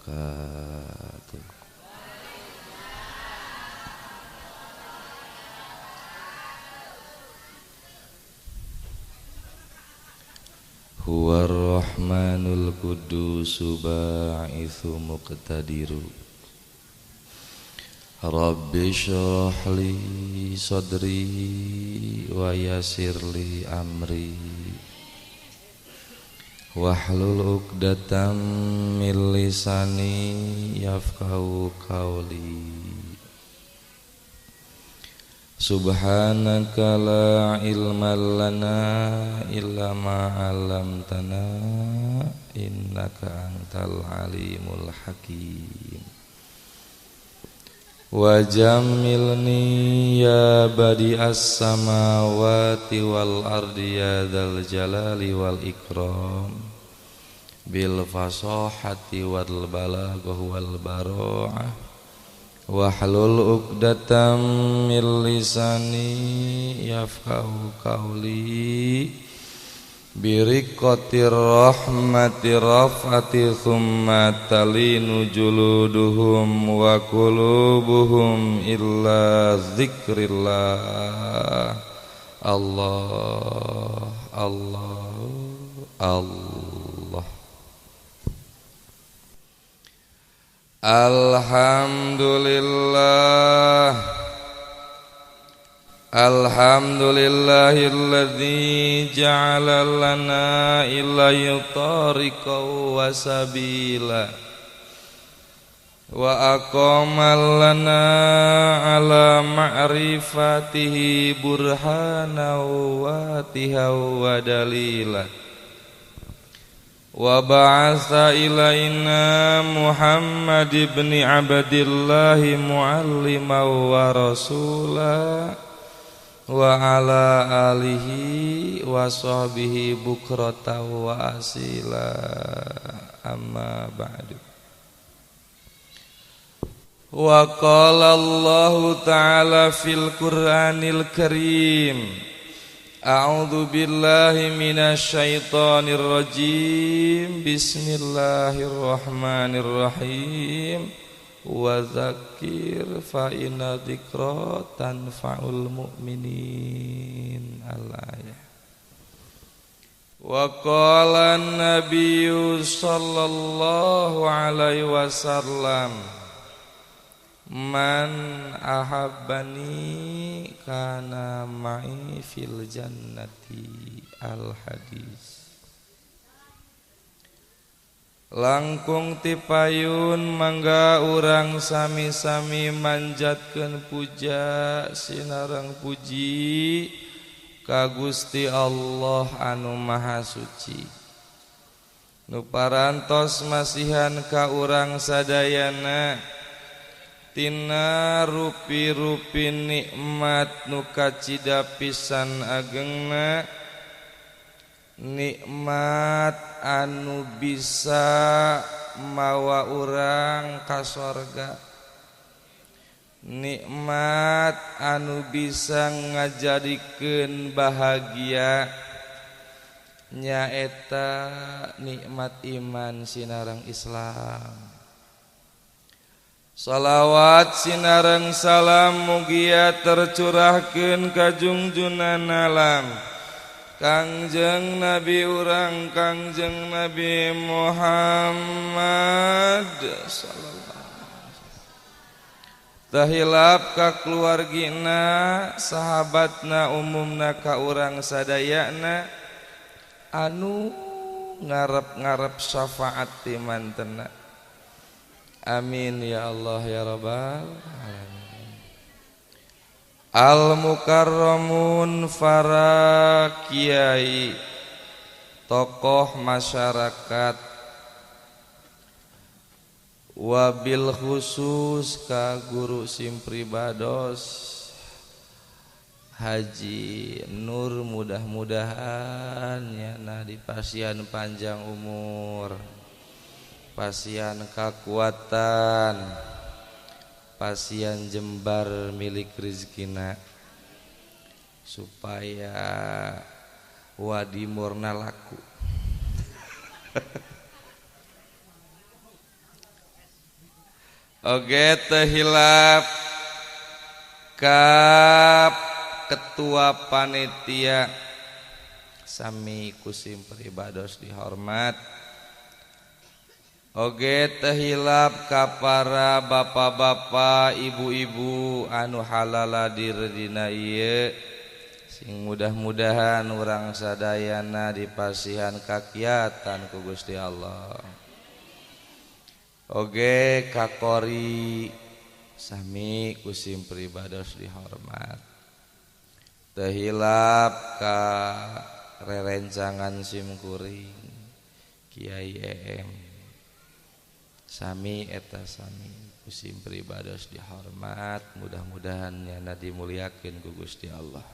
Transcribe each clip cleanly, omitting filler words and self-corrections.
wabarakatuh. Huwa ar-Rahmanul Quddus ba'itsu muqtadiru. Rabbi shrah li sadri wa yassir li amri wahlul 'uqdatam min lisani yafqahu qawli. Subhanaka la ilma lana illa ma 'allamtana innaka antal alimul hakim. Wa jammilni ya badi'as samawati wal ardi ya dzal jalali wal ikram bil fasahati wal balaghah wal bara'ah wahlul 'uqdatam min lisani yafqahu qawli biriqatir rahmati rafati thumma talinu juluduhum wa qulubuhum illa zikrillah. Allah Allah Allah. Alhamdulillah. Alhamdulillahilladzi ja'ala lana ilaihi tariqan wa sabila wa aqama lana ala ma'rifatihi burhana wa tiha wa dalila wa ba'atha ilaina Muhammad ibn Abdillah mu'alliman wa rasula wa ala alihi wa sahbihi bukrata wa asila. Amma ba'du. Wa qala Allahu ta'ala fil Qur'anil Karim, a'udzu billahi minasy syaithanir rajim, bismillahirrahmanirrahim. Wa dzakir fa inna dzikra tanfa'ul mu'minin. Al-ayah. Wa qala an-nabiyyu sallallahu alaihi wasallam, man ahabbani kana ma'i fil jannati. Al-hadis. Langkung tipayun mangga urang sami-sami manjatkeun puja sinareng puji ka Gusti Allah anu Maha Suci nu parantos masihan ka urang sadayana tina rupi-rupi nikmat nu kacida pisan agengna, nikmat anu bisa mawa urang ka sorga, nikmat anu bisa ngajadikeun bahagia, nyaeta nikmat iman sinareng Islam. Salawat sinareng salam mugia tercurahkeun ka junjunan alam Kangjeng Nabi urang Kangjeng Nabi Muhammad sallallahu alaihi wasallam. Tahilap ka keluargina, sahabatna, umumna ka urang sadayana anu ngarep-ngarep syafaat ti mantena. Amin ya Allah ya rabbal alamin. Al mukarramun, para kiai, tokoh masyarakat, wabil khusus ka guru simpribados Haji Nur, mudah-mudahan ya nah di pasian panjang umur, pasian kekuatan, pasien jembar milik rizkina, supaya wadi murna laku. Oge teu hilap ka ketua panitia sami kusim pribados dihormat. Oge teu hilap ka para bapak-bapak, ibu-ibu anu halala dina ieu sing mudah-mudahan urang sadayana dipasihan kakiatan ku Gusti Allah. Oge kakori sami kusim pribados dihormat. Teu hilap ka rerencangan simkuring Kiai EM sami eta sami kusim pribados dihormat, mudah-mudahan nyana dimuliakeun ku Gusti Allah.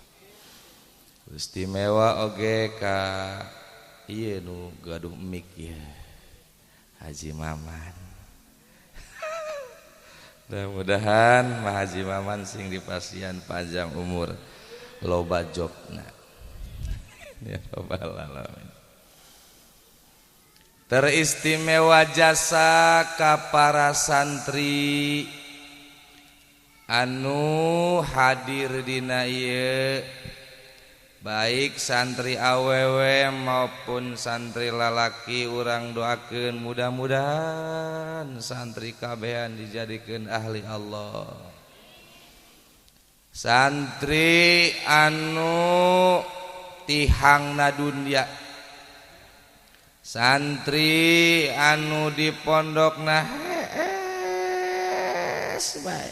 Istimewa oge ka ieu nu gaduh mik ieu Haji Maman. Mudah-mudahan Mah Haji Maman sing dipasihan panjang umur, loba jobna. Ya rabbal alamin. Teristimewa jasa ka para santri anu hadir dina ieu, baik santri awewe maupun santri lalaki, urang doakeun mudah-mudahan santri kabehan dijadikeun ahli Allah. Santri anu tihangna dunia, santri anu di pondokna hees bae,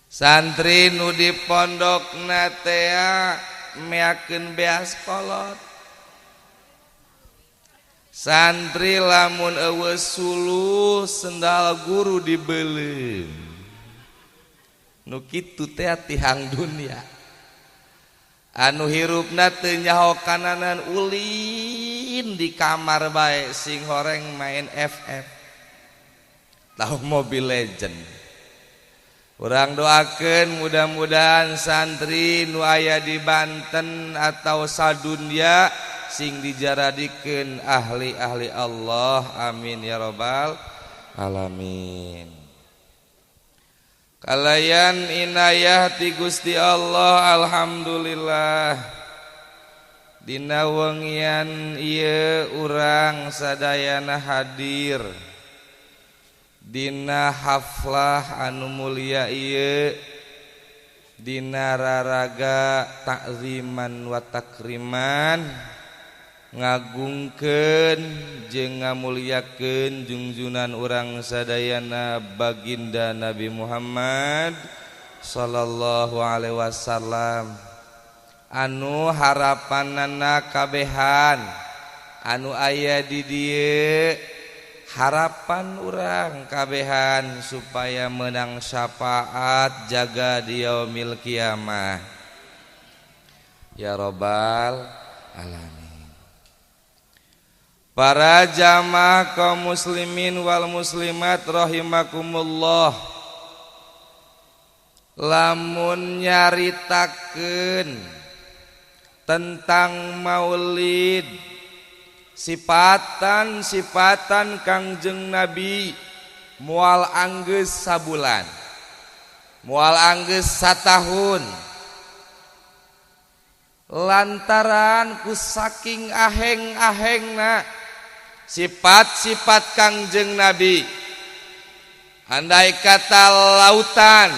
santri nu di pondokna tea meakeun beas kolot, santri lamun eueuh suluh sendal guru dibeuleum, nu kitu teh tihang dunia. Anu hirupna teu nyaho kananan ulin di kamar bae sing horeng main FF tahu Mobile Legend. Urang doakeun mudah-mudahan santri nu aya di Banten atau sadunya sing dijaradikeun ahli-ahli Allah, amin ya rabbal alamin. Kalayan inayah ti Gusti Allah, alhamdulillah dina wengian ieu urang sadayana hadir dina haflah anu mulia ieu, dina raraga takziman wa takriman, ngagungkeun jeung ngamuliakeun jungjunan urang sadayana baginda Nabi Muhammad sallallahu alaihi wasallam, anu harapanana kabehan anu aya di dieu, harapan urang kabehan supaya menang syafaat jaga di yaumil kiamah ya robbal alamin. Para jamaah kaum muslimin wal muslimat rahimakumullah, lamun nyaritakeun tentang maulid, sipatan-sipatan Kangjeng Nabi moal anggeus sabulan, moal anggeus satahun, lantaran ku saking aheng-ahengna sifat-sifat Kangjeng Nabi. Andai kata lautan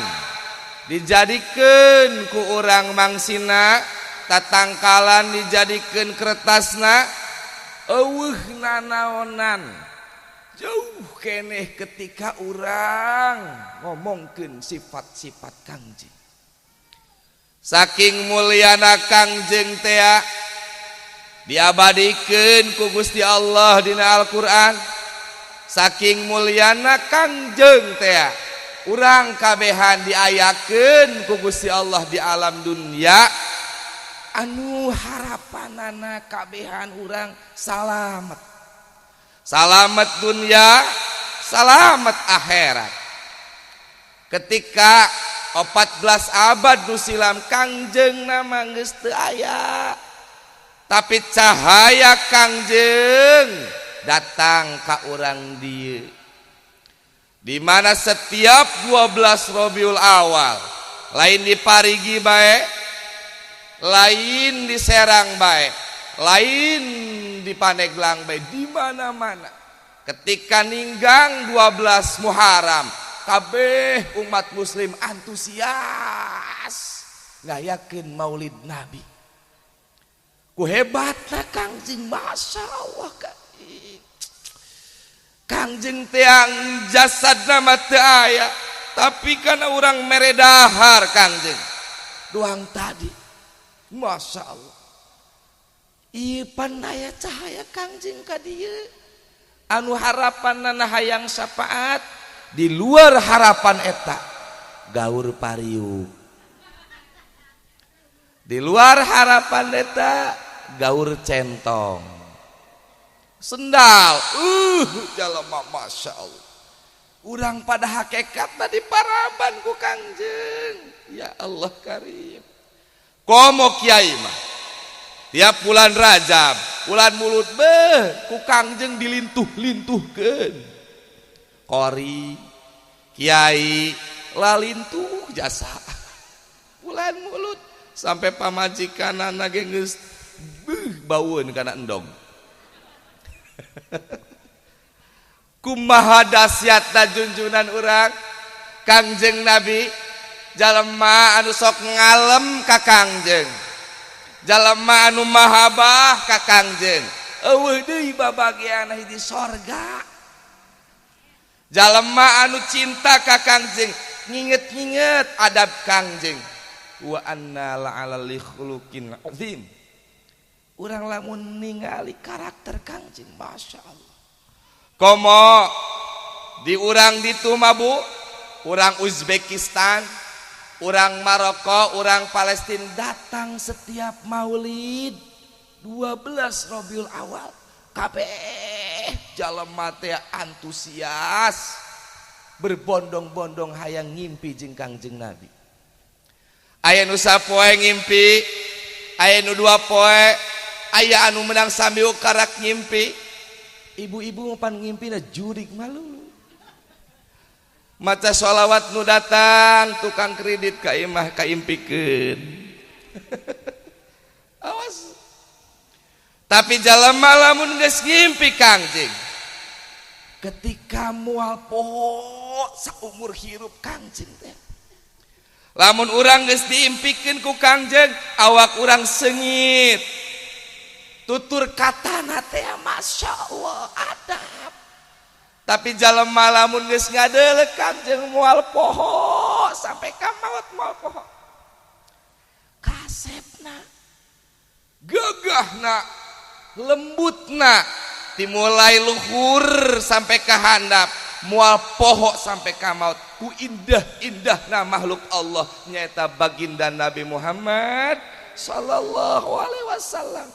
dijadikeun ku urang mangsina, tatangkalan dijadikeun kertasna, eueuh nanaonan jauh keneh ketika urang ngomongkeun sifat-sifat Kangjeng. Saking mulyana Kangjeng tea diabadikeun ku Gusti Allah dina Al-Qur'an. Saking mulyana Kangjeng tea urang kabehan diayakeun ku Gusti Allah di alam dunia, anu harapanana kabehan urang salamet, salamet dunia, salamet akhirat. Ketika 14 abad nu silam Kangjeng nama geus teu aya, tapi cahaya Kangjeng datang ka urang dieu. Di mana setiap 12 Rabiul Awal, lain di Parigi bae, lain di Serang bae, lain di Pandeglang bae, di mana-mana. Ketika ninggang 12 Muharram, kabeh umat muslim antusias ngayakeun Maulid Nabi. Ku hebatna Kangjeng, Masya Allah Kangjeng tiang jasadna mah teu aya, tapi kana urang mere dahar Kangjeng. Doang tadi, Masya Allah. Ieu pan aya cahaya Kangjeng ka dieu. Anu harapanna hayang syafaat di luar harapan eta gaur pariuk. Di luar harapan eta gaur centong. Sendal, jalema Masya Allah. Urang pada hakikat tadi paraban ku Kangjeng. Ya Allah karim. Komo kiai mah tiap bulan Rajab, bulan Mulud beh ku Kangjeng dilintuh-lintuhkeun. Qori, kiai lalintuh jasa. Bulan Mulud sampai pamajikanana ge geus beuh baueun kana endog. Kumaha dahsyatna junjunan urang Kangjeng Nabi, jalema anu sok ngalem ka Kangjeng, jalema anu mahabah ka Kangjeng, eueuh deui babagian di sorga. Jalema anu cinta ka Kangjeng, nginget-nginget adab Kangjeng. Wa anna la'ala li khuluqin azim. Urang lamun ningali karakter Kangjeng, Masya Allah. Komo di urang ditu mah Bu, urang Uzbekistan, urang Maroko, urang Palestina datang setiap Maulid 12 Rabiul Awal. Kabeh jalema teh antusias berbondong-bondong hayang ngimpi jeung Kangjeng Nabi. Aya nu sapoe ngimpi, aya nu dua poe, aya anu menang sambil karak ngimpi. Ibu-ibu pan ngimpina jurik malu. Maca sholawat nu datang tukang kredit ka imah kaimpikeun. Awas. Tapi jalema lamun geus ngimpi Kangjeng, ketika moal poho saumur hirup Kangjeng teh. Lamun urang geus diimpikeun ku Kangjeng, awak urang seungit. Tutur katana teh Masya Allah adab. Tapi jalema lamun geus ngadeuleuh Kangjeng moal poho sampai ka maot moal poho. Kasepna, gagahna, lembutna, dimulai luhur sampai ka handap, moal poho sampai ka maot. Ku indah-indahna makhluk Allah nyaeta baginda Nabi Muhammad sallallahu alaihi wasallam.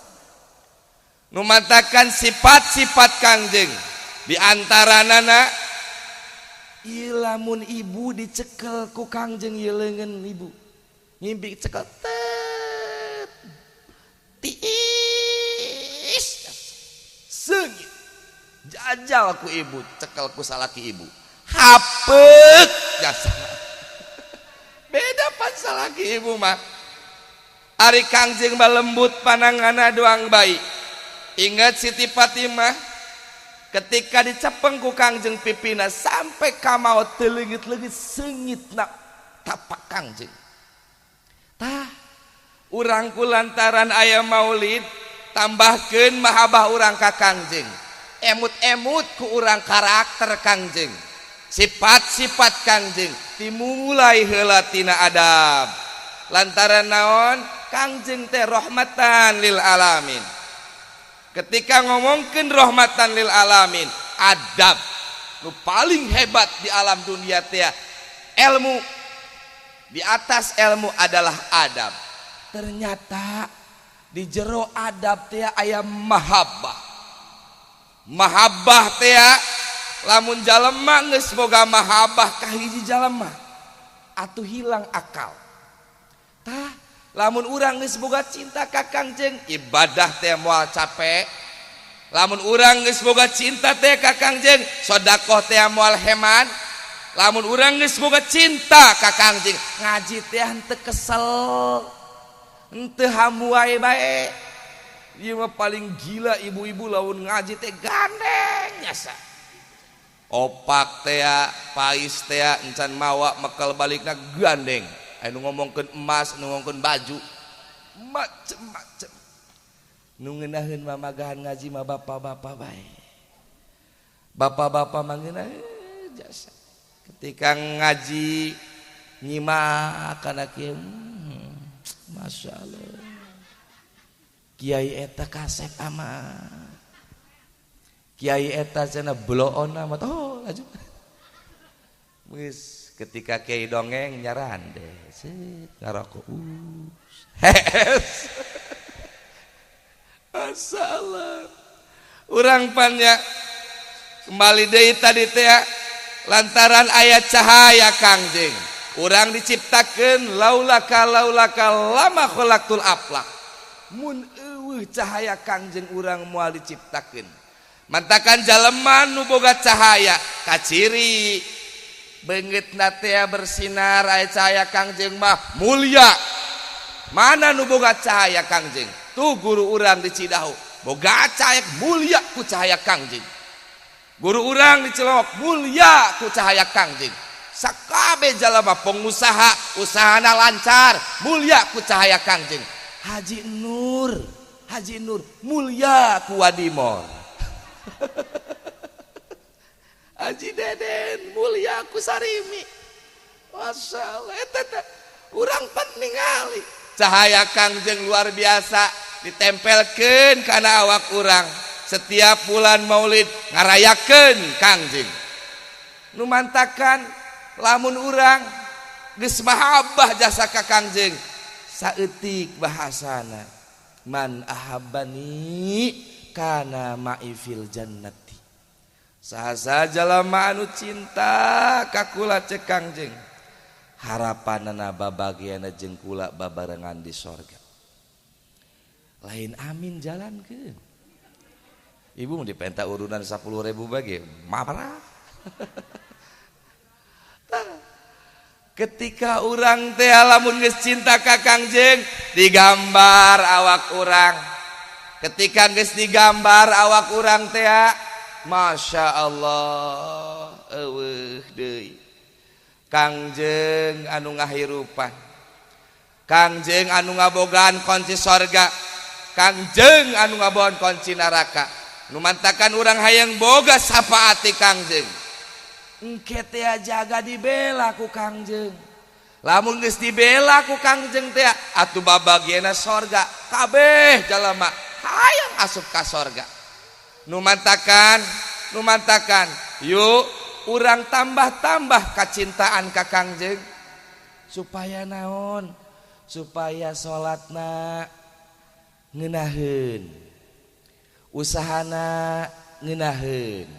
Numantakan sifat-sifat Kangjeng di antaranana ieu lamun ibu dicekel ku Kangjeng ieu leungeun ibu ngimpi cekel tet tiis seungit jajal ku ibu cekel ku salaki ibu hapeuk jasa. Beda pan salaki ibu mah. Ari Kangjeng mah lembut pananganna doang baik. Ingat Siti Fatimah ketika dicepeng ku Kangjeng pipina sampai ka maot teu leungit-leungit seungitna tapak Kangjeng. Tah urang ku lantaran aya Maulid tambahkeun mahabah urang ka Kangjeng. Emut-emut ku urang karakter Kangjeng, sifat-sifat Kangjeng dimulai heula tina adab. Lantaran naon? Kangjeng teh rahmatan lil alamin. Ketika ngomongkeun rahmatan lil alamin, adab nu paling hebat di alam dunia teh ilmu. Di atas ilmu adalah adab. Ternyata di jero adab teh aya mahabbah. Mahabbah teh lamun jalema geus boga mahabbah ka hiji jalema atuh hilang akal. Tah lamun urang geus boga cinta ka Kangjeng, ibadah teh moal capek. Lamun urang geus boga cinta teh ka Kangjeng, sedekah teh moal heman. Lamun urang geus boga cinta ka Kangjeng, ngaji teh henteu kesel, henteu hamuai bae. Ieu mah paling gila ibu-ibu lamun ngaji teh gandeng nyasa. Opak teh, pais teh, encan mawa mekel balikna gandeng. Anu ngomongkeun emas, anu ngomongkeun baju, macem-macem. Nu ngeunaheun mamagahan ngaji mah bapak-bapak bae. Bapak-bapak mah ngeunaheun jasa. Ketika ngaji nyimak kana kieu, Masya Allah. Kiai eta kasep amat. Kiai eta cenah bloon amat. Oh, laju. Geus ketika kiai dongeng nyarande, set ngarokok. Hes. Masalah. Urang pan nya kembali deui tadi teh lantaran aya cahaya Kangjeng. Urang diciptakeun laulaka laulaka lama khalaqtul aflak. Mun eueuh cahaya Kangjeng urang moal diciptakeun. Mantakan jalema nu boga cahaya kaciri beungeutna teh bersinar aya cahaya Kangjeng mah mulia. Mana nu boga cahaya Kangjeng? Tuh guru urang di Cidahu boga cahaya mulia ku cahaya Kangjeng. Guru urang di Cilongok mulia ku cahaya Kangjeng. Sakabe jalema pengusaha usahana lancar mulia ku cahaya Kangjeng. Haji Nur, Haji Nur mulia ku Wadimor. Haji Deden mulia ku Sarimi. Masyaallah eta teh urang pan ningali cahaya Kangjeng luar biasa ditempelkeun kana awak urang. Setiap bulan Maulid ngarayakeun Kangjeng. Nu mantakan lamun urang geus mahabbah jasa ka Kangjeng saeutik bahasana man ahabbani kana ma'i fil jannati. Saha jalma anu cinta ka kula cek Kangjeng, harapanana babagiana jeung kula babarengan di sorga. Lain amin jalankeun. Ibu mau dipenta urunan 10.000 bagi marah. Ketika urang teh lamun geus cinta ka Kangjeng digambar awak urang. Ketika geus digambar awak urang teh Masya Allah eueuh deui. Kangjeng anu ngahirupan, Kangjeng anu ngabogaan kunci sorga, Kangjeng anu ngabogaan kunci neraka. Nu mantakan urang hayang boga syafaat Kangjeng. Engke teh jaga dibela ku Kangjeng. Lamun geus dibela ku Kangjeng teh atuh babagiana sorga kabeh jalma hayang asup ka sorga. Nu mantakan yuk urang tambah-tambah kacintaan ka Kangjeng supaya naon? Supaya salatna ngeunaheun, usahana ngeunaheun,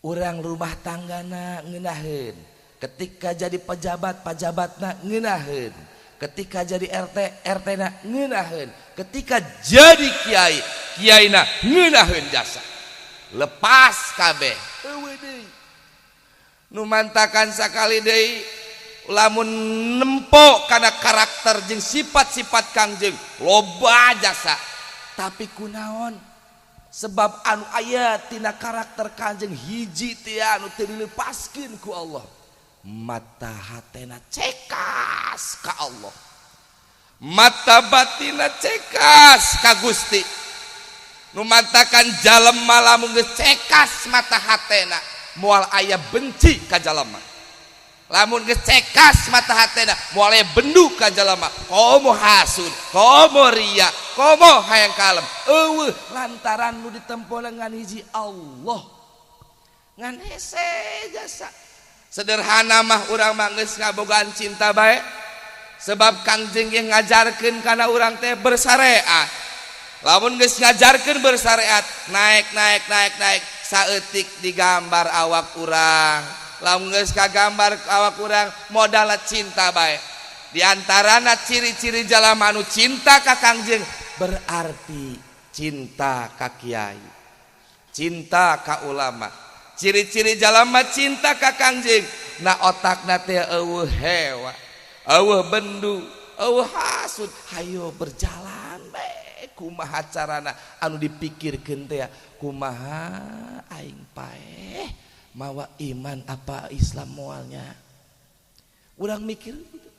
urang rumah tanggana ngeunaheun, ketika jadi pejabat pajabatna ngeunaheun, ketika jadi RT RT na ngeunaheun, ketika jadi kiai kiaina ngeunaheun jasa. Lepas kabeh eueuh deui. Nu mantakan sakali deui lamun nempo kana karakter jeung sifat-sifat Kangjeng loba jasa, tapi kunaon? Sebab anu aya tina karakter Kangjeng hiji teh anu teu dilepaskeun ku Allah, mata hatena cekas ka Allah, mata batina cekas ka Gusti. Nu mantakan jalema lamun geus cekas mata hatena moal aya benci ka jalema. Lamun geus cekas mata hatena moal aya bendu ka jalema, komo hasud, komo ria, komo hayang kalem. Eueuh lantaran nu ditempona ngan hiji Allah. Ngan hese jasa. Sederhana mah urang mah geus ngabogaan cinta bae. Sebab Kangjeng ge ngajarkeun kana urang teh bersyariat. Lamun geus ngajarkeun bersyariat, naik naik naik naik saeutik digambar awak urang. Lamun geus kagambar awak urang modal cinta bae. Di antarana ciri-ciri jalma anu cinta ka Kangjeng berarti cinta ka kiai, cinta ka ulama, Ciri-ciri jalma cinta ka Kangjeng na otakna teh eueuh hewa, eueuh bendu, eueuh hasud. Hayo berjalan bae, kumaha carana anu dipikirkeun teh, kumaha aing paeh mawa iman apa Islam moalnya. Urang mikir gitu.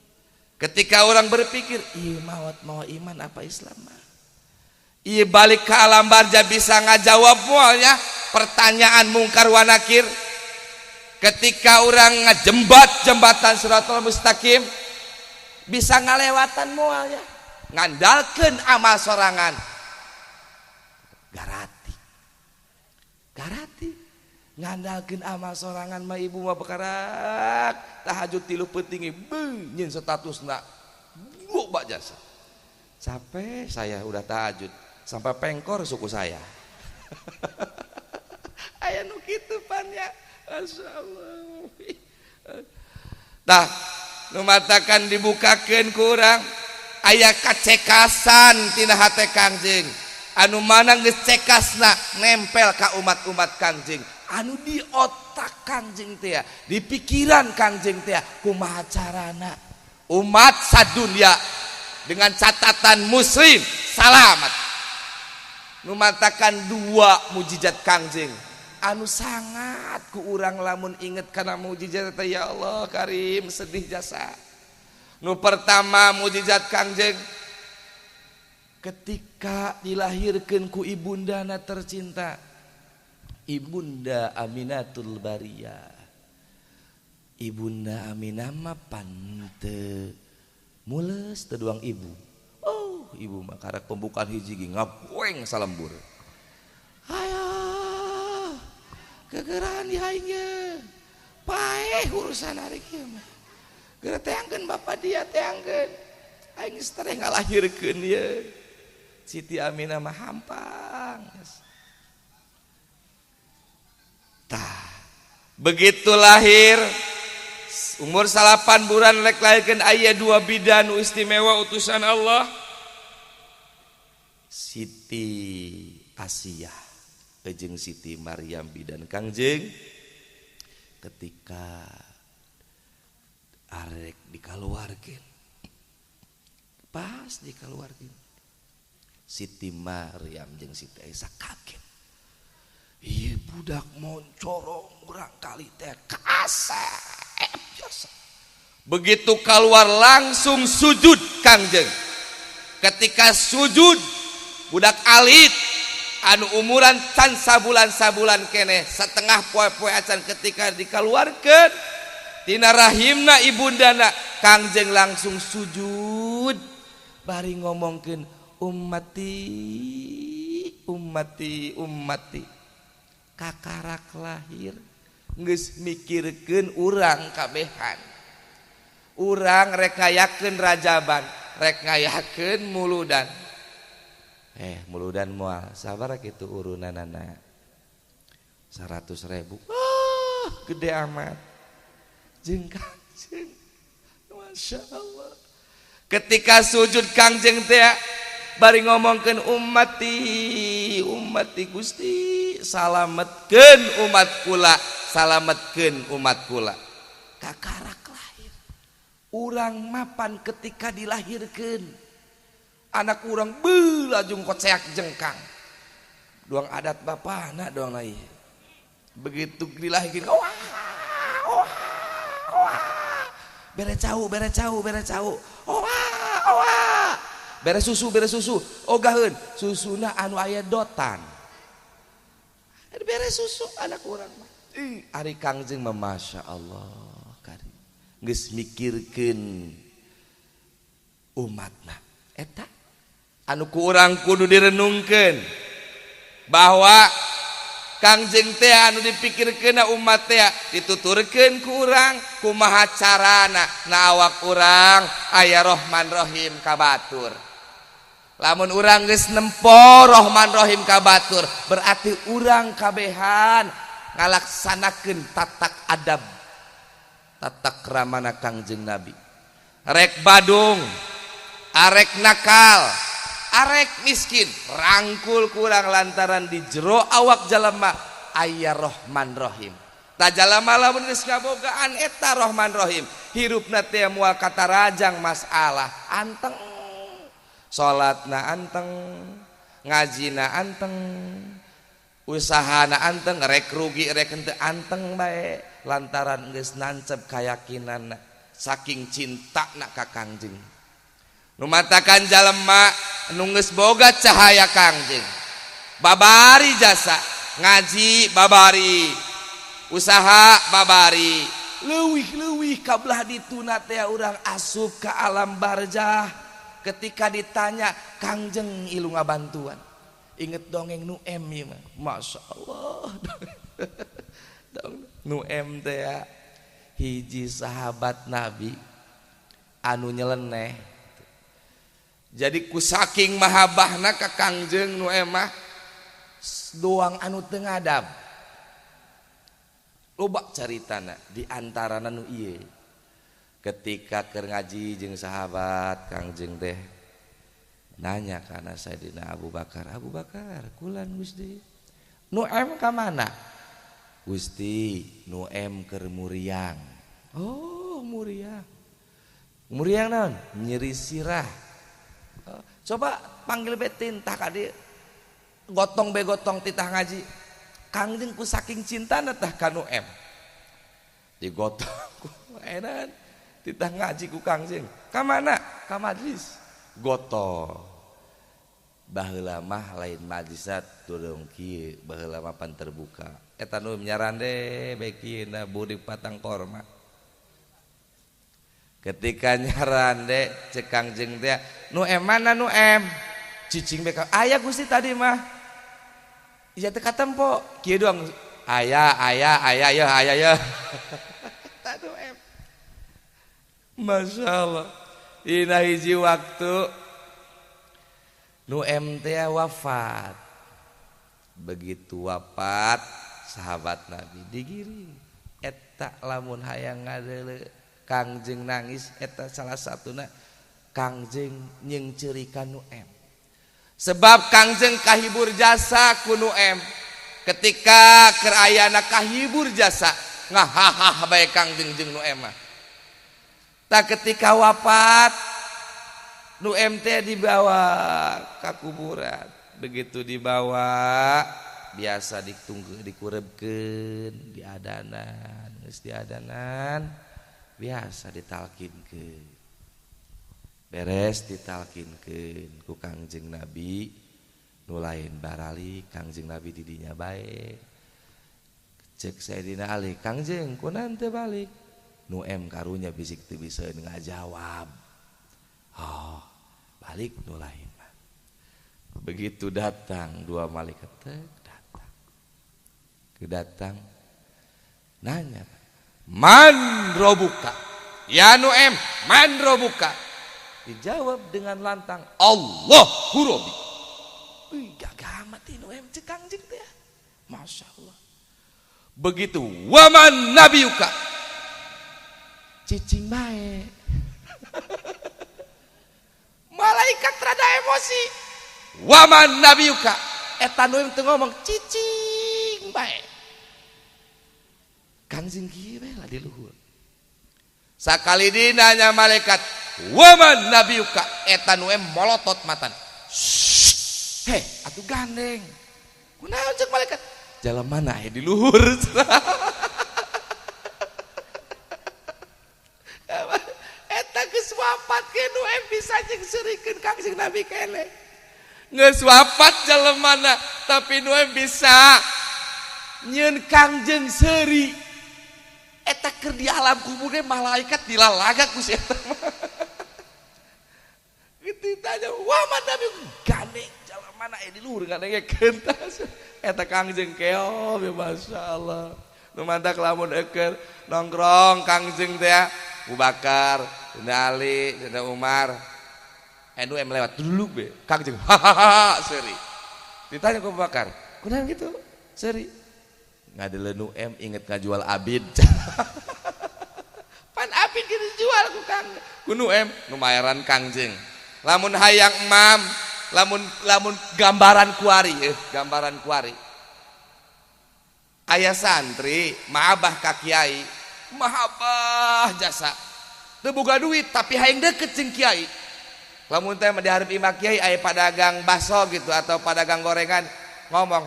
Ketika orang berpikir ieu mawat mawa iman apa Islam mah, ieu balik ke alam barja bisa ngajawab moalnya pertanyaan mungkar wa nakir. Ketika orang ngajembat jembatan Siratal Mustaqim, bisa ngalewatan moalnya ngandalkeun amal sorangan, garati garati ngandalkeun amal sorangan mah ibu mah bekarak tahajud 3 peuting beuh nyin statusna loba jasa. Capek saya udah tahajud sampai pengkor suku saya. Aya nu kitu pan ya, masyaallah. Tah nu matakan dibukakeun ku urang aya kacekasan tina hate Kangjeng, anu mana geus cekasna nempel ka umat-umat Kangjeng, anu di otak Kangjeng teh, di pikiran Kangjeng teh, kumaha carana umat sadunya dengan catatan muslim salamat. Nu matakan dua mujizat Kangjeng anu sangat ku urang lamun inget kana mujizat teh, ya Allah karim, sedih jasa. Nu pertama mujizat Kangjeng ketika dilahirkan ku ibundana tercinta, Ibunda Aminatul Bariyah. Ibunda Aminah mah pante mules teu duang ibu. Oh, ibu mah karak pembukaan hiji ge ngagoeng salembur. Ayo kegeran di aing ye. Paeh urusan hari kieu mah. Geura teangkeun bapa dia teangkeun. Aing geus tereh ngalahirkeun ye. Siti Aminah mah hampang. Tah, begitu lahir umur 8 bulan rek lahirkeun aya dua bidan nu istimewa utusan Allah, Siti Asiyah jeung Siti Maryam bidan Kangjeng. Ketika arek dikaluarkeun, pas dikaluarkeun, Siti Maryam jeung Siti Aisyah kaget. Ieu budak moncorong urang kali teh kasep jasa. Begitu keluar langsung sujud Kangjeng. Ketika sujud budak alit anu umuran can sabulan-sabulan keneh, setengah poe-poe acan, ketika dikeluarkeun tina rahimna ibundana, Kangjeng langsung sujud bari ngomongkeun ummati ummati ummati. Kakarak lahir geus mikirkeun urang kabehan. Urang rek ngayakeun rajaban, rek ngayakeun muludan. Muludan moal sabar kitu urunanana 100.000. Ah, gede amat. Jeung Kangjeng, Masya Allah. Ketika sujud Kangjeng teh bari ngomongkeun ummati ummati, Gusti salametkeun umat kula, salametkeun umat kula. Kakarak lahir urang mapan ketika dilahirkeun anak urang belajung koceak jengkang doang adat bapana doang lain. Begitu dilahirkeun wah wah wah, bere cau bere cau bere cau, wah wah, bere susu bere susu, ogaheun susuna anu aya dotan, bere susu anak urang mah. Ari Kangjeng mah Masya Allah kari geus mikirkeun umatna. Eta anu ku urang kudu direnungkeun bahwa Kangjeng teh anu dipikirkeun umat teh dituturkeun ku urang kumaha carana na awak urang aya Rahman Rahim ka batur. Lamun urang geus nempo Rahman Rahim ka batur, berarti urang kabehan ngalaksanakeun tatak adab, tatak kramana Kangjeng Nabi. Rek badung, arek nakal, arek miskin, rangkul kurang lantaran di jero awak jalema Aya Rahman Rahim. Tah jalma lamun geus ngabogaan eta Rahman Rahim, hirupna teh moal katarajang masalah, anteng. Salatna anteng, ngajina anteng, usahana anteng, rek rugi rek henteu anteng bae lantaran geus nancep kayakinanna saking cintana ka Kangjeng. Nu matakan jalema nu geus boga cahaya Kangjeng, babari jasa ngaji babari, usaha babari, leuwih-leuwih kabelah dituna teh urang asup ka alam barzah. Ketika ditanya Kangjeng ilu ngabantuan, inget dongeng nu M ieu mah, Masya Allah. Nu M teh hiji sahabat Nabi anu nyeleneh. Jadi ku saking mahabbahna ka Kangjeng nu M mah doang anu teu ngadab. Loba caritana di antarana nu ieu. Ketika keur ngaji jeung sahabat Kangjeng teh nanya kana Sayyidina Abu Bakar, Abu Bakar kulan Gusti, nu M ka mana? Gusti, nu M keur muriang. Oh, muriang. Muriang naon? Nyeri sirah. Coba panggil betin tah ka dieu. Gotong be gotong titah ngaji. Kangjeng ku saking cintana tah ka nu M. Digotong ku enan titah ngaji ku Kangjeng. Ka mana? Ka majlis. Gotong. Baheula mah lain majlisna tudung kieu, baheula mah pan terbuka. Eta nu nyarande bae kieu na budik patang korma. Ketika nyarande cek Kangjeng teh, nu M mana nu M? Cicing bae ka aya Gusti tadi mah. Ieu teh katempo kieu doang. Aya aya aya ya aya ya. Eta nu M. Masya Allah. Dina hiji waktu nu M teh wafat. Begitu wafat sahabat Nabi digiring. Eta lamun hayang ngadeuleu Kangjeng nangis eta salah satuna Kangjeng nyeungceurikan nu M. Sebab Kangjeng kahibur jasa ku nu M. Ketika keur ayana kahibur jasa ngahahah bae Kangjeng jeung nu M mah. Tak ketika wafat nu M teh dibawa ka kuburan. Begitu dibawa biasa ditunggu dikurebkeun, diadanan, geus diadanan biasa ditalkinkeun. Beres ditalkinkeun ku Kangjeng Nabi nu lain baralik Kangjeng Nabi didinya bae. Cek Sayyidina Ali, Kangjeng kunaon teu balik? Nu M karunya bisik teu bisa ngajawab. Oh, balik nu lain mah. Begitu datang dua malaikat datang. Kedatang nanya, man robuka? Ya nu M, man robuka? Dijawab dengan lantang, Allah hurobi. Wih, gagah amat nu M cek Kangjeng teh. Masya Allah. Begitu waman nabiyuka? Cicing bae. Malaikat rada emosi. Waman nabiyuka? Eta nu teu ngomong cicing bae. Kangjeng kieu bae lah di luhur. Sakali dinanya malaikat, waman nabiyuka? Eta nu molotot matan. Heh, atuh gandeng. Kunaon cek malaikat? Jalan mana aya di luhur. Eta geus wafat ke nu M bisa jeung seurikeun Kangjeng Nabi keneh. Geus wafat jelemana tapi nu M bisa nyeun Kangjeng seuri. Eta keur di alam kubur ge malaikat dilalaga ku si eta mah. Kitu tanya, wah mah Nabi gandeng jelemana aya di luhur ngadengekeun tas. Eta Kangjeng keob ya masyaallah. Nu mantak lamun eukeur nongkrong Kangjeng teh Abu Bakar, Dina Ali, Dina Umar. Nu M lewat dulu be. Kangjeng hahaha seuri. Ditanya ku Abu Bakar, "Kunaon kitu?" Seuri. Ngadeuleu nu M inget ngajual Abid. Pan Abid kitu dijual ku Kang. Ku nu M nu mayaran Kangjeng. Lamun hayang emam, lamun lamun gambaran kuari, gambaran kuari. Aya santri mahabah ka kiai, mahabah jasa. Teu boga duit tapi hayang deket jeung kiai. Lamun teh di hareup imah kiai aya padagang bakso gitu atau padagang gorengan ngomong,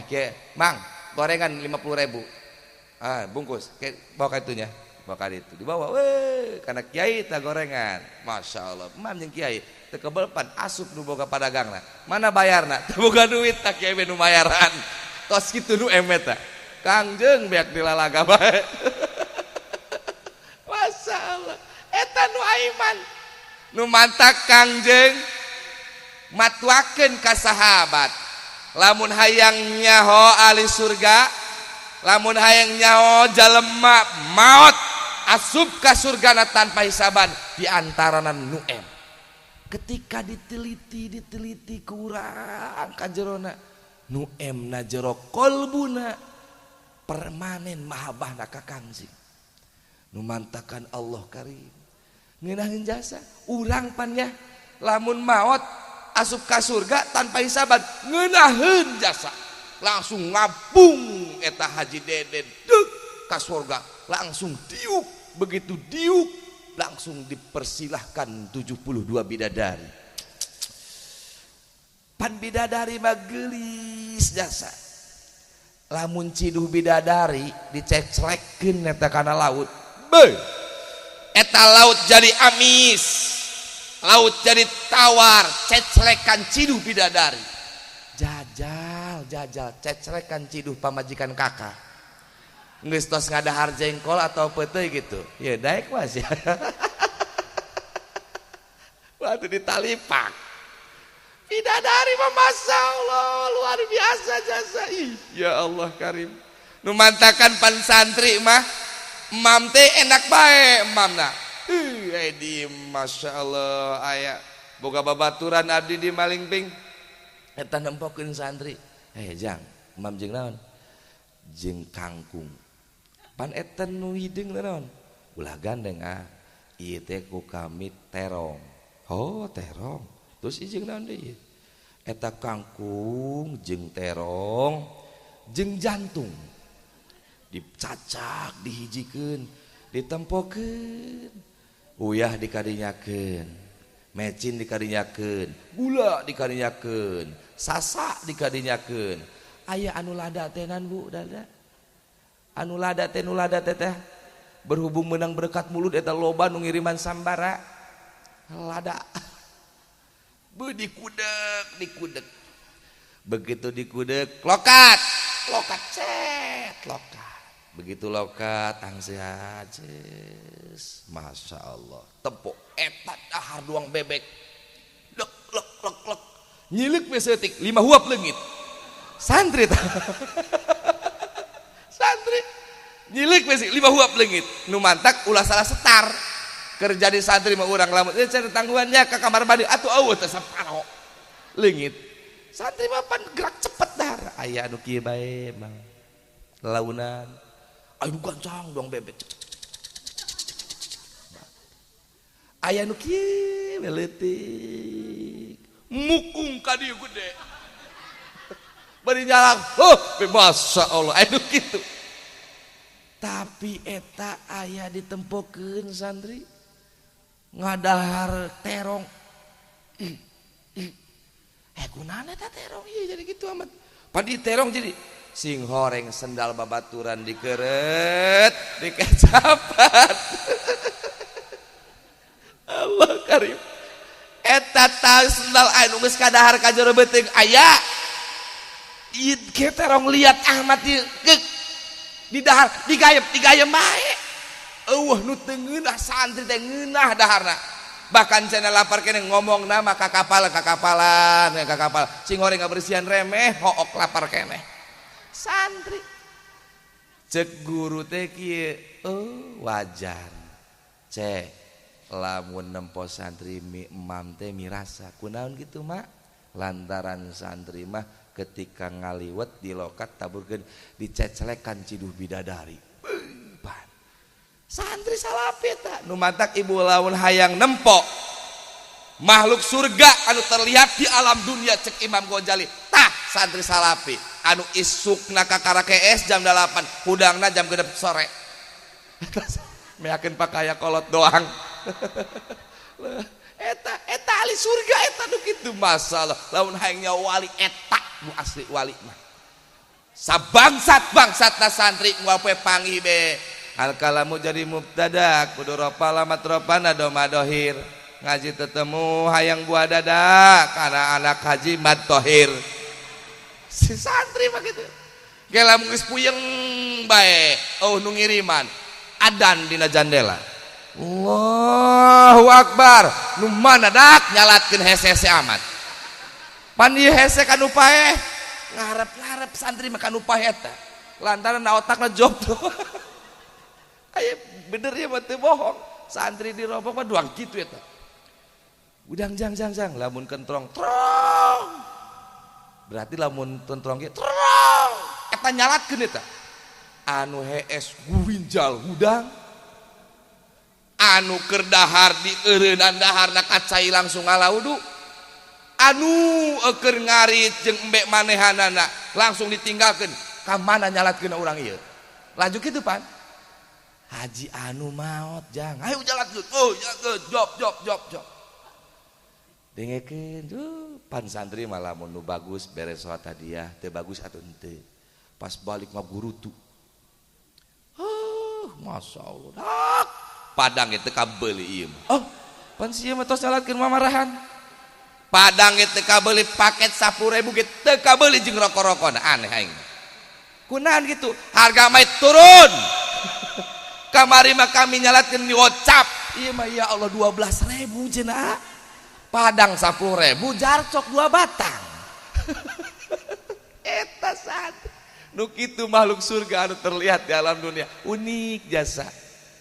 kiai, "Mang, gorengan 50.000." Ah, bungkus. Kayak bawa ka itunya. Bawa ka itu. Dibawa, weh, karena kiai tah gorengan. Masya Allah, mam jeung kiai teu kebel pan asup nu boga padagangna. Mana bayarna? Teu boga duit tah kiai nu bayaran. Tos kitu nu emet tah. Kangjeng beak dilalaga bae. Masya Allah, eta nu aiman. Nu mantak Kangjeng matuakeun ka sahabat. Lamun hayang nyaho ahli surga, lamun hayang nyaho jalema maot asup ka surgana tanpa hisaban di antarana nu em. Ketika diteliti kurang ka jerona nu emna jero kolbuna permanen mahabbahna ka Kangjeng. Nu mantakan Allah karim. Ngeunaheun jasa urang pan nya lamun maot asup ka surga tanpa hisaban ngeunaheun jasa langsung ngabung eta Haji Deden dek ka surga langsung diuk, begitu diuk langsung dipersilahkan 72 bidadari. Pan bidadari mah geulis jasa. Lamun ciduh bidadari diceclekeun eta kana laut, beuh, eta laut jadi amis, laut jadi tawar, ceclekan ciduh bidadari. Jajal, jajal, ceclekan ciduh pamajikan kakak. Geus tos ngadahar jengkol atau peuteuy gitu. Ya daek mah sia. Waktu ditalipak. Bidadari mah masya Allah luar biasa jasa. Ih, ya Allah karim. Nu mantakan pan santri mah emam teh enak bae emamna. Ih, di masya Allah aya boga babaturan abdi di Malingping. Eta nempokeun santri. Jang, emam jeung naon? Jeung kangkung. Pan eta nu hideung naon? Ulah gandeng ah. Ieu teh ku kami terong. Oh, terong. Terus ieu jeung naon deui? Eta kangkung jeung terong jeung jantung. Dicacak, dihijikeun, ditempokeun. Uyah dikadinyakeun, mecin dikadinyakeun, gula dikadinyakeun, sasa dikadinyakeun. Aya anu lada teh nan Bu, dada. Anu lada teh nu lada teh teh berhubung menang berkat mulut eta loba nu ngiriman sambara. Lada. Beuh dikudek, dikudek. Begitu dikudek, lokat, lokat cet, lokat. Begitu lokat angsehat, masya Allah. Tempok eta dahar duang bebek. Lek lek lek lek. Nyileuk we seutik 5 huap leungit. Santri tah. Santri nyileuk we 5 huap leungit. Nu mantak ulah salah setar. Kerja di santri mah urang lamun cenah tangguhannya ka kamar mandi atuh eueuh teh saparo. Leungit. Santri mah pan gerak cepet dahar. Aya anu kieu bae mang. Launan. Ayo gancang dong bebek. Aya nu kieu leutik. Mukung ka dieu gede. Bari nyalang, huh, masya Allah, aya nu kitu. Tapi eta aya ditempokeun santri ngadahar terong. Kunaon eta terong ieu jadi kitu amat. Pan di terong jadi sing horeng sendal babaturan dikeret, dikecapan. Allah karim. Eta tahu sendal anu geus kadahar ka jero beuteung aya. Ieu ge terong liat Ahmad ieu geuk di dahar digayem, digayem bae. Eueuh nu teu ngeunah santri teh ngeunah daharna. Bahkan cenah lapar kene ngomong nama ka kapal, ka kapalan, ka kapal. Sing horeng ngabersihan remeh, hook lapar keneh. Santri cek guru teh kieu, oh wajar. Cek lamun nempo santri mi emam teh mirasa kunaon kitu mak? Lantaran santri mah ketika ngaliwet di lokat taburkeun diceclekan ciduh bidadari. Beuh, santri salapi eta nu mantak ibu lamun hayang nempo makhluk surga anu terlihat di alam dunia cek Imam Ghazali tah santri salapi. Anu isukna kakara kees jam 8, hudangna jam 6 sore. Meakeun pakaya kolot doang. Eta eta ahli surga eta nu kitu masalah. Lamun hayang wali eta nu asli wali mah. Sabangsat bangsatna santri moal poe panggih be. Al kalamu jadi mubtada kudu ropa lamat ropana doma dohir. Ngaji tetemu hayang buah dada karena anak haji mad tohir. Si santri mah kitu. Ge lamun geus puyeng bae oh nu ngiriman adan dina jandela. Allahu akbar. Nu mana dak nyalatkeun hese-hese amat. Pan ieu hese kanu paeh. Ngarep-ngarep santri mah kanu paeh eta. Lantaran na otakna jodoh. Aya bener ya mah teu bohong. Santri dirobok mah doang kitu eta. Udang jang jang jang lamun kentrong trong. Berarti lamun kentrong ge trong. Eta nyalatkeun eta. Anu hees guwinjal hudang. Anu keur dahar di eureunnan daharna kacai langsung ngalaudu. Anu keur ngarit jeung embe manehanana langsung ditinggalkeun. Ka mana nyalatkeun urang ieu? Lanjut kitu pan. Haji anu maot jang. Ayo jalatkeun. Oh, jalatkeun. Job job job job. Dengekeun pan santri malah mun nu bagus beres salat hadiah teu bagus atuh henteu. Pas balik mah gurutu. Huh, masyaallah. Dak padang itu kabeuli ieu mah. Oh, pan sieu mah tos nyalatkeun mamarahan. Padang itu kabeuli paket 10.000 ge teu kabeuli jeung rokok-rokona aneh aing. Kunaon gitu? Harga mah turun. Kamari mah kami nyalatkeun di WhatsApp. Ieu mah ya Allah 12.000 cenah. Padang 10.000 jarcok 2 batang. Eta santri. Nu kitu makhluk surga anu terlihat di alam dunia unik jasa.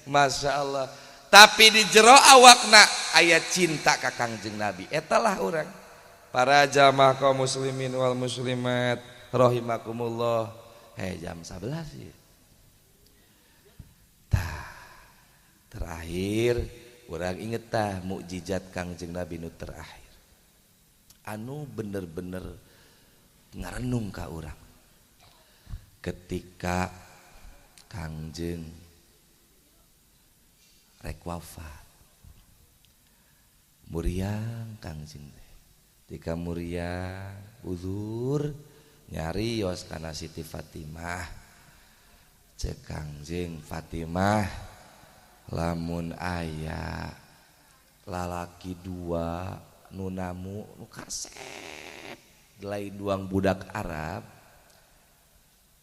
Masya Allah. Tapi di jero awakna aya cinta ka Kangjeng Nabi. Etalah urang. Para jamaah kaum muslimin wal muslimat rahimakumullah. Hei jam 11 ya. Tah, terakhir urang inget tah mukjizat Kangjeng Nabi nu terakhir. Anu bener-bener ngarenung ka urang. Ketika Kangjeng rek wafat. Muriang Kangjeng teh. Ketika muriang uzur nyarios kana Siti Fatimah. Cek Kangjeng Fatimah lamun aya lalaki dua nu namu nu kasep lain duang budak Arab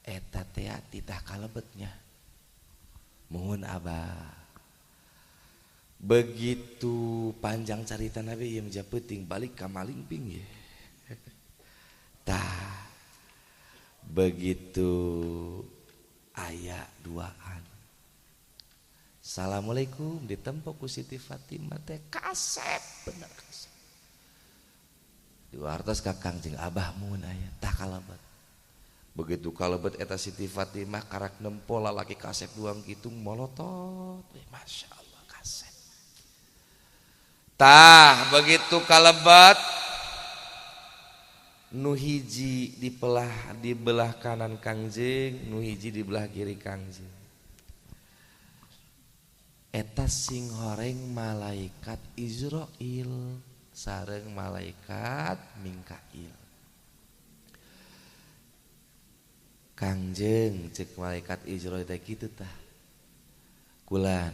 eta teh titah kalebetnya mohon abah. Begitu panjang carita Nabi ieu mah peuting balik ka malingping ye. Tah begitu aya duaan Assalamualaikum ditempok ku Siti Fatimah teh kasep bener kasep. Diwartos ka Kangjeng Abah mun aya tah kalebet. Begitu kalebet eta Siti Fatimah karak nempo lalaki kasep duang kitu molotot. Masya Allah kasep. Tah begitu kalebet nu hiji di belah kanan Kangjeng, nu hiji di belah kiri Kangjeng. Eta sing horeng malaikat Israil sareng malaikat Mikail. Kangjeng cek malaikat Israil teh kitu tah. Kulan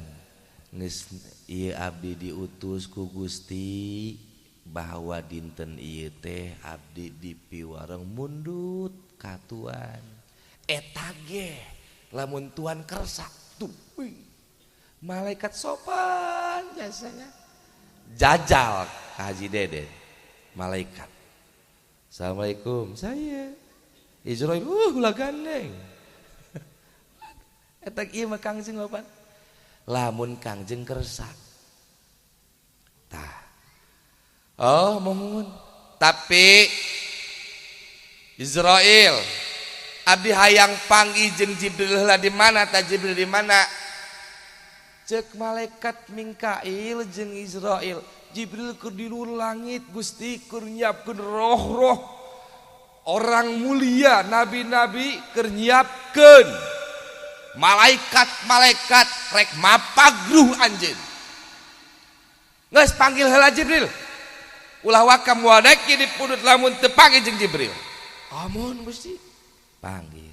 geus ieu abdi diutus ku Gusti bahwa dinten ieu teh abdi dipiwareng mundut ka tuan. Eta ge lamun tuan kersa tuh. Malaikat sopan jasanya. Jajal ka Haji Deden malaikat. Assalamualaikum, saya Israil, ulah gandeng. Eta ieu mah Kangjeng opan. Lamun Kangjeng kersa. Tah. Oh, mohon. Tapi Israil abdi hayang panggih jeung Jibril heula di mana ta Jibril di mana? Cek malaikat Mikail jeung Israil, Jibril keur di luhur langit Gusti keur nyiapkeun roh-roh Orang mulia nabi-nabi keur nyiapkeun malaikat-malaikat rek mapagruh anjeun. Geus panggil heula Jibril. Ulah waka moal daek dipundut lamun teu panggil jeung Jibril. Amun Gusti. Panggil.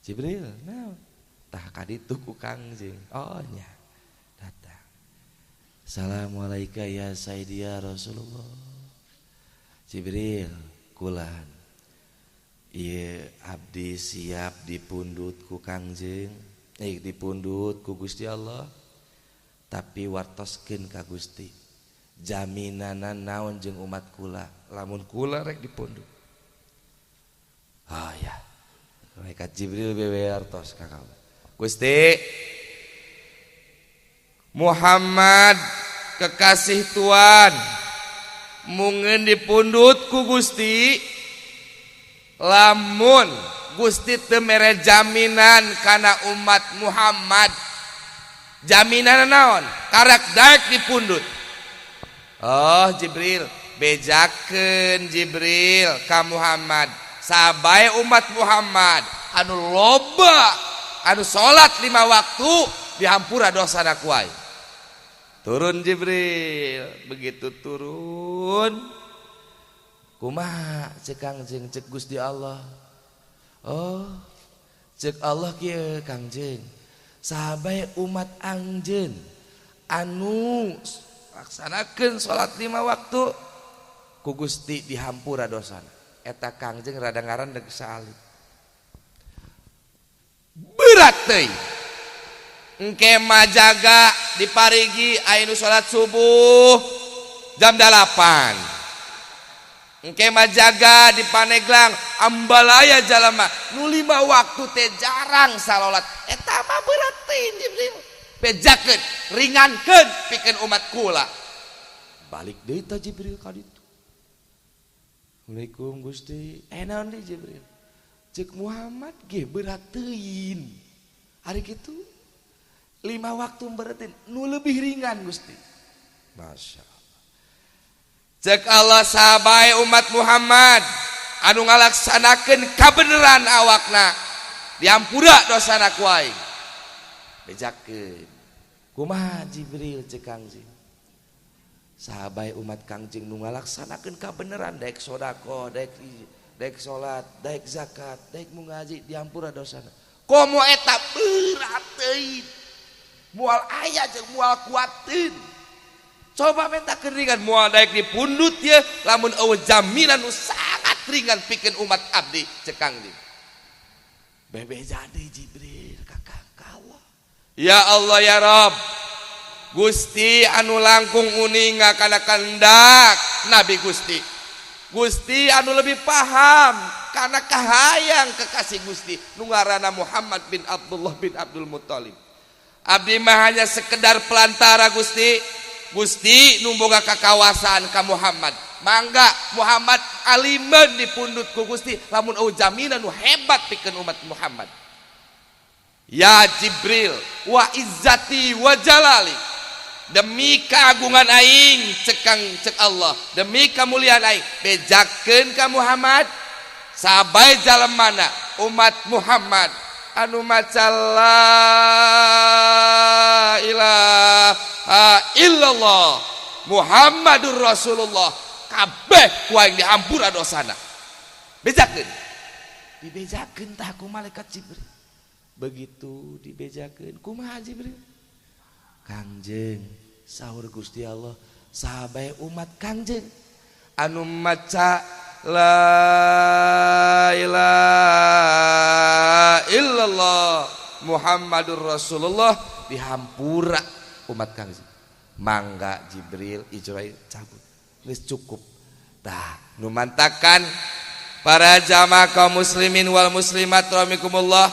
Jibril, naon? Tah ka ditu ku Kangjeng. Oh nya. Datang. Assalamualaikum ya Sayyidi ya Rasulullah. Jibril, kulan. Ieu abdi siap dipundut ku Kangjeng, dipundut ku Gusti Allah. Tapi wartoskeun ka Gusti. Jaminanan naon jeung umat kula, lamun kula rek dipundut. Ah ya. Malaikat Jibril bewe artos ka kaula. Gusti Muhammad kekasih Tuhan mungen dipundut ku Gusti lamun Gusti teu mere jaminan kana umat Muhammad. Jaminan naon? Karak daek dipundut. Oh Jibril, bejakeun Jibril ka Muhammad. Sabae umat Muhammad anu loba anu salat 5 waktu dihampura dosana ku aing. Turun Jibril, begitu turun kumaha cek Kangjeng, cek Gusti Allah. Oh, cek Allah kieu Kangjeng. Sahabae umat anjeun anu laksanakeun salat 5 waktu ku Gusti dihampura dosana. Eta Kangjeng rada ngarandeg saalit. Berat teuing. Engke mah jaga di parigi aya nu salat subuh jam 8. Engke mah jaga di Paneglang ambalaya jalma nu 5 waktu teh jarang salolat. Eta mah berat teuing Jibril. Bejakeun, ringankeun pikeun umat kula. Balik deui ta Jibril ka ditu. Assalamualaikum Gusti. Naon deui Jibril? Cek Muhammad ge berat teuing. Hari kitu 5 waktu beratin nu lebih ringan Gusti. Masya Allah. Cek Allah sahabai umat Muhammad anu ngalaksanakeun kabeneran awakna diampura dosana ku aing. Bejakeun. Kumaha Jibril cek Kangjeng? Sahabai umat Kangjeng nu ngalaksanakeun kabeneran daek sedekah, daek salat, daek zakat, daek mungaji diampura dosana. Komo eta berat teuing. Moal aya jeung moal kuateun. Coba minta keringan moal daek dipundut ye lamun eueuh jaminan nu sangat ringan pikeun umat abdi cek Kangjeng. Bebe jadi Jibril ka Allah. Ya Allah ya Rabb. Gusti anu langkung uninga kana kehendak Nabi Gusti. Gusti anu lebih paham kana kahayang kekasih Gusti nu ngaranna Muhammad bin Abdullah bin Abdul Muthalib. Abdi mah hanya sekedar pelantara Gusti. Gusti nu boga kakawasaan ka Muhammad. Mangga Muhammad alimeun dipundut ku Gusti lamun eueuh jaminan nu hebat pikeun umat Muhammad. Ya Jibril wa izzati wa jalali. Demi keagungan aing cekang cek Allah, demi kemuliaan aing bejakeun ka Muhammad sabae jalemana umat Muhammad anu maca la ilaha illallah Muhammadur Rasulullah kabeh ku aing dihampura dosana. Bejakeun. Dibejakeun tah ku malaikat Jibril. Begitu dibejakeun kumaha Jibril? Kangjeng sahur Gusti Allah sahabae umat Kangjeng anu maca la ilaha illallah Muhammadur Rasulullah dihampura umat Kangjeng. Mangga Jibril Ijrail cabut geus cukup. Tah nu mantakan para jamaah kaum muslimin wal muslimat rahimakumullah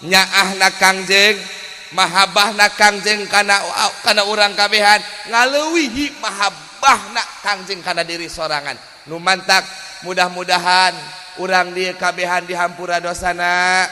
nyaahna Kangjeng mahabbahna Kangjeng kana kana urang kabehan ngaleuwihi mahabbahna Kangjeng kana diri sorangan. Nu mantak mudah-mudahan urang dieu kabehan dihampura dosana,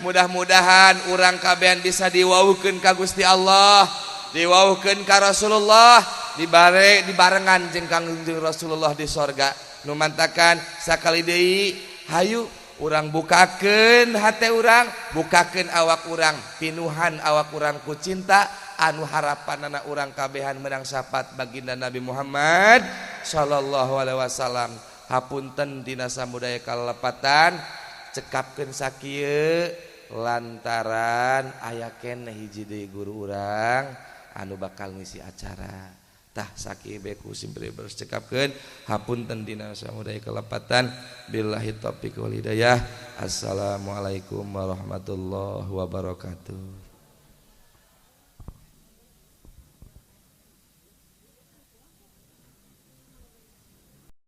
mudah-mudahan urang kabehan bisa diwauhkeun ka Gusti Allah, diwauhkeun ka Rasulullah, dibare dibarengan jeung Kangjeng Rasulullah di sorga. Nu mantakan sakali deui Hayu urang bukakeun hate urang, bukakeun awak urang, pinuhan awak urang ku cinta anu harapanana urang kabehan menang syafaat baginda Nabi Muhammad sallallahu alaihi wasallam. Hapunten dina samudaya kalepatan, cekapkeun sakieu lantaran aya keneh hiji deui guru urang anu bakal ngisi acara. Tah sakieu bae ku simpre cekapkeun. Hapunten dina samudaya kalepatan. Billahi taufiq wal hidayah. Assalamualaikum warahmatullahi wabarakatuh.